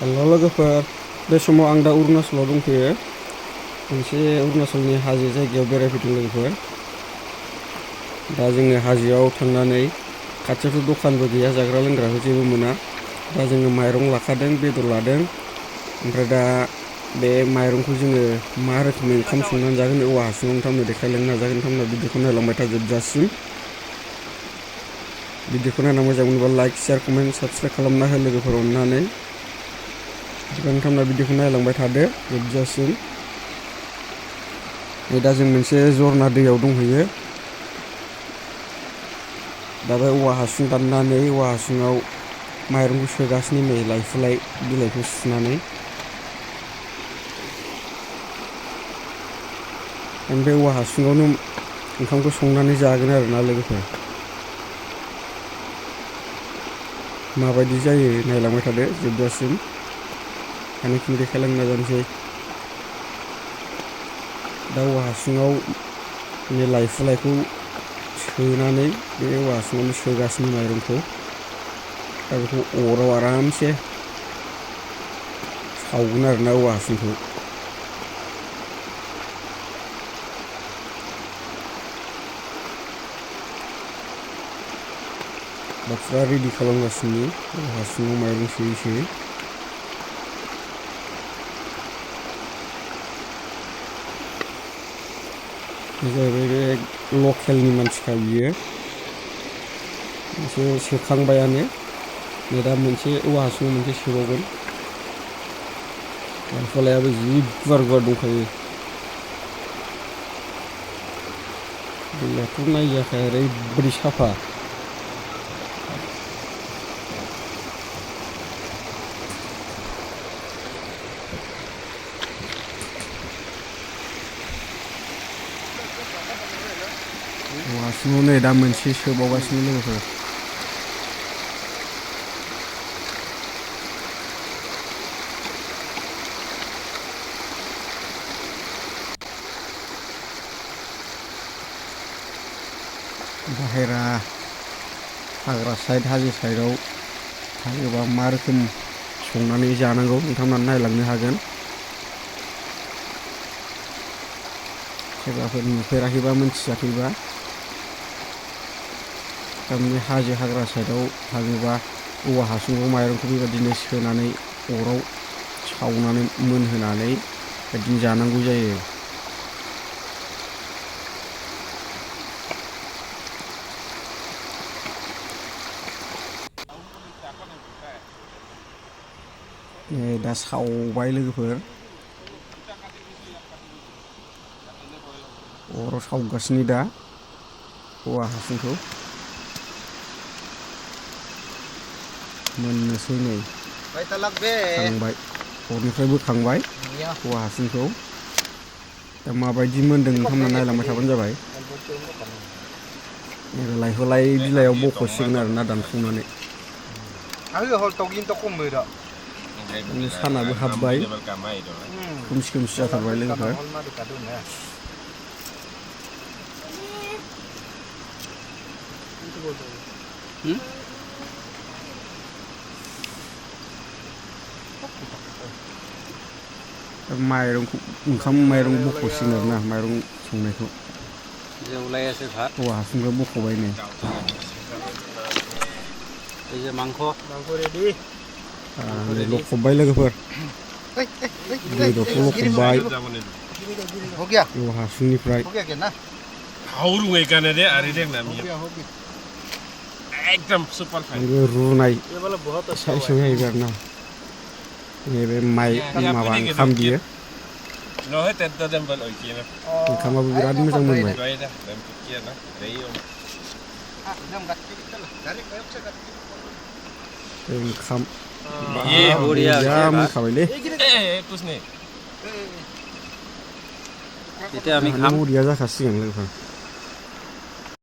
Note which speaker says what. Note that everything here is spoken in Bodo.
Speaker 1: हेल' लोगोफोर बे समाव आं दा अरुणाचलाव दंफैयो मोनसे अरुणाचलनि हाजो जायगायाव बेरायफैदों लोगोफोर दा जोङो हाजोआव थांनानै खाथियावथ' दखानबो गैया जाग्रा लोंग्राबो जेबो मोना दा जोङो माइरं लाखादों बेदर लादों ओमफ्राय दा बे माइरंखौ जोङो मा रोखोमै ओंखाम संनानै जागोन औवा हासुङाव नोंथांमोननो देखायलांनो नाजागोन नोंथांमोना भिडिअखौ नायलांबाय था जोबजासिम भिडिअखौ नायना मोजां मोनोबा लाइक शेयार कमेन्ट साबस्क्राइब खालामना हो लोगोफोर अननानै नोंथांमोना भिडिअखौ नायलांबाय थादो जोबजासिम नै दा जों मोनसे जरना दैयाव दंहैयो दा बे औवा हासुं दाननानै औवा हासुङाव माइरंखौ सोगासिनो नै लाइफुलाय बिलाइखौ सुनानै बे औवा हासुङावनो ओंखामखौ संनानै जागोन आरोना लोगोफोर माबायदि जायो नायलांबाय थादो जोबजासिम हानायखिनि देखायलांनो नाजानोसै दा औवा हासुङाव लाइफुलायखौ सोनानै बे औवा हासुङावनो सोगासिनो माइरंखौ दा बेखौ अराव आरामसे सावगोन आरोना औवा हासुंखौ दा फुरा रेडि खालामगासिनो औवा हासुङाव माइरं सोयै सोयै जाहैबाय बे लकेलनि मानसिखा बियो मोनसे सोखांबायानो नै दा मोनसे औवा हासुङाव मोनसे सोबावगोन लाइफुलायाबो जि गुवार गुवार दंखायो दैयाथ' नायजाखाया ओरैबायदि साफा औवा हासुङाव नै दा मोनसे सोबावगासिनो लोगोफोर बाहेरा हाग्रा साइड हाजो साइडआव थाङोबा मा रोखोम संनानै जानांगौ नोंथांमोना नायलांनो हागोन सोरबाफोर नुफेराखैबा मोनथियाखैबा थारमाने हाजो हाग्रा साइडआव थाङोबा औवा हासुङाव माइरंखौ बेबायदिनो सोनानै अराव सावनानै मोनहोनानै बिदिनो जानांगौ जायो दा सावबाय लोगोफोर अराव सावगासिनो दा औवा हासुंखौ मोननोसै नै खांबाय अरनिफ्राय बोखांबाय औवा हासुंखौ दा माबायदि मोन्दों नोंथांमोना नायलांबाय थाबानो जाबाय लाइफुलाय बिलाइयाव बख'सिगोन आरोना दानखांनानै सानाबो हाबबाय खोमसि खोमसि जाथारबाय लोगोफोर माइरंखौ ओंखाम माइरं बख'सिगोन आरोना माइरं संनायखौ औवा हासुंखौ बख'बाय नै लखबबाय लोगोफोर बेदरखौ लखबबाय औवा हासुंनिफ्राय रुनाय साइसआव जाहैबाय आरोना नैबे माइ माबा ओंखाम बियो ओंखामाबो बिराद मोजां मोनबाय ओंखाम बरिया मोनखाबायलै बरिया जाखासिगोन लोगोफोर